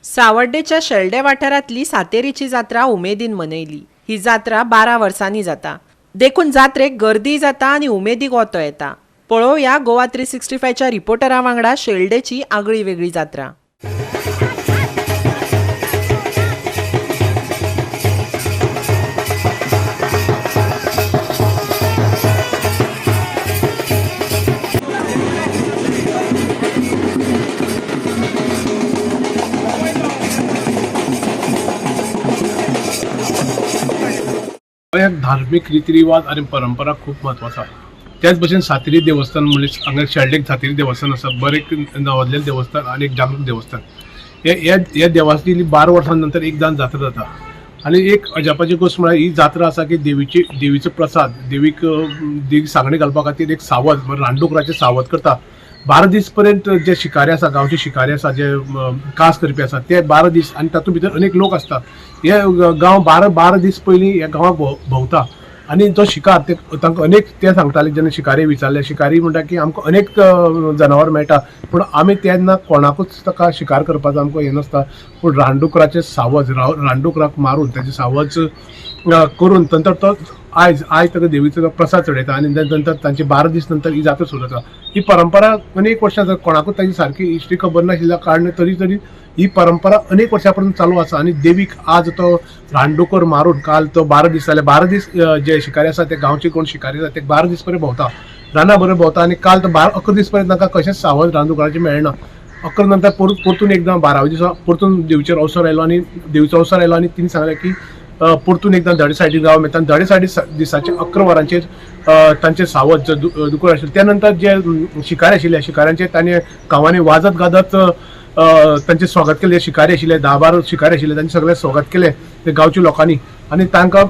सावड्डेच्या शेल्डे वाठारांतली सातेरीची जात्रा उमेदीन मनयली. ही जात्रा 12 वर्सांनी जाता, देखून जात्रेक गर्दी जाता आनी उमेदीक ओतो येता. पळोवया गोवा 365च्या रिपोर्टरा वांगडा शेल्डेची आगळी वेगळी जात्रा. गोंयाक धार्मीक रिती रिवाज आनी परंपरा खूब म्हत्वाचो आसा. त्याच भशेन सातेरी देवस्थान म्हणजे हांगा शेल्डेक सातेरी देवस्थान आसा, बरें एक नांवाजलेलें देवस्थान आनी एक जागृत देवस्थान. हे ह्या ह्या देवाची 12 वर्सां नंतर एकदां जात्रा जाता आनी एक अजापाची गोश्ट म्हळ्यार ही जात्रा आसा की देवीचो प्रसाद देवीक देवीक सांगणी घालपा खातीर एक सावज म्हळ्यार रानडुकराचें सावज करता. 12 दीस पर्यंत जे शिकारी आसा, गांवचे शिकारी आसा, जे कास करपी आसा, ते 12 दीस आनी तातूंत भितर अनेक लोक आसता. हे गांव 12 दीस पयलीं ह्या गांवाक भोंवता आनी जो शिकार ते तांकां अनेक ते सांगताले. जेन्ना शिकारी विचारले, शिकारी म्हणटा की आमकां अनेक जनावर मेळटा, पूण आमी तेन्ना कोणाकूच ताका शिकार करपाचो आमकां हें नासता, पूण रानडुकराचें सावज रानडुकराक मारून ताचें सावज करून नंतर तो आयज आयज ताका देवीचो प्रसाद चडयता आनी नंतर तांचे 12 दीस नंतर ही जात्रा सुरू जाता. ही परंपरा अनेक वर्सां जाता, कोणाकूच ताची सारकी हिस्ट्री खबर नाशिल्ल्या कारणान तरी तरी ही परंपरा अनेक वर्सां पर्यंत चालू आसा. आनी देवीक आज तो रानडुकर मारून काल तो 12 दीस जाले, 12 दीस जे शिकारी आसा ते गांवचे कोण शिकारी आसा ते 12 दीस पर्यंत भोंवता, राना बरें भोंवता आनी काल तो 11 दीस पर्यंत तांकां कशेंच सावज रानडुकराचें मेळना. 11 नंतर परतून एकदां 12व्या दिसा परतून देवीचेर अवसर आयलो आनी देवीचो अवसर आयलो आनी तिणें सांगलें की परतून एकदां धडे सायडीक गांव मेळटा. धडे सायडी दिसाचे 11 वरांचेर तांचे सावज जो दुकर आशिल्ले, त्या नंतर जे शिकारी आशिल्ले, शिकाऱ्यांचे तांणी गांवांनी वाजत गाजत तांचें स्वागत केलें. शिकारी आशिल्ले 10-12 शिकारी आशिल्ले, तांचें सगळें स्वागत केलें ते गांवच्या लोकांनी आनी तांकां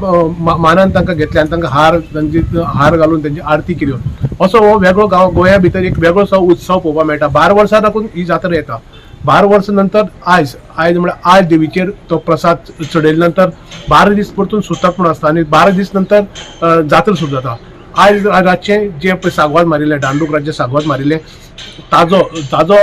मानान तांकां घेतले आनी तांकां हार, तांची हार घालून तांची आरती केली. असो हो वेगळो गांव गोंया भितर एक वेगळोसो उत्सव पळोवपाक मेळटा. 12 वर्सां साकून ही जात्रा येता. 12 वर्सां नंतर आयज आयज म्हळ्यार आयज देवीचेर तो प्रसाद चडयले नंतर 12 दीस परतून सुतक म्हूण आसता आनी 12 दीस नंतर जात्रा सुरू जाता. आयज रातचें जें पळय सागवाद मारिल्लें, दांडुकराचें सागवाद मारिल्लें, ताजो ताजो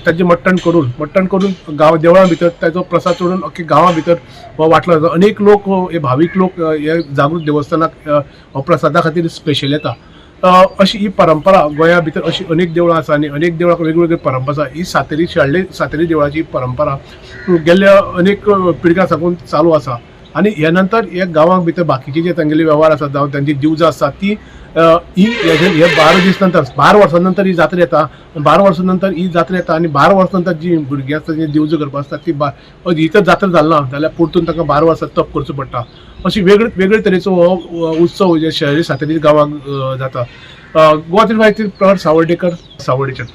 ताजें मट्टण करून मट्टण करून गांव देवळां भितर ताजो प्रसाद चडून अख्खे गांवा भितर हो वांटलो जाता. अनेक लोक हे भावीक लोक हे जागृत देवस्थानाक हो प्रसादा खातीर स्पेशल येता. अशी ही परंपरा गोंया भितर अशी अनेक देवळां आसा आनी अनेक देवळांक वेगवेगळी परंपरा आसा. ही सातेरी शेळ्ळे सातेरी देवळाची परंपरा गेल्ल्या अनेक पिळग्यां साकून चालू आसा आनी ह्या नंतर ह्या गांवांक भितर बाकीचे जे तांगेले वेव्हार आसा जावं तांची दिवजां आसता ती ही हे 12 दीस नंतर 12 वर्सां नंतर ही जात्रा येता. 12 वर्सां नंतर ही जात्रा येता आनी 12 वर्सां नंतर जी भुरगीं आसता, जी दिवजां करपा आसता ती ही तर जात्रा जाली ना जाल्यार परतून तांकां 12 वर्सां तप करचो पडटा. अशी वेगळे वेगळे तरेचो हो उत्सव जे शहरी सातेरी गांवांक जाता. गोवा 353 प्रहर सावर्डेकर, सावर्डेच्यान.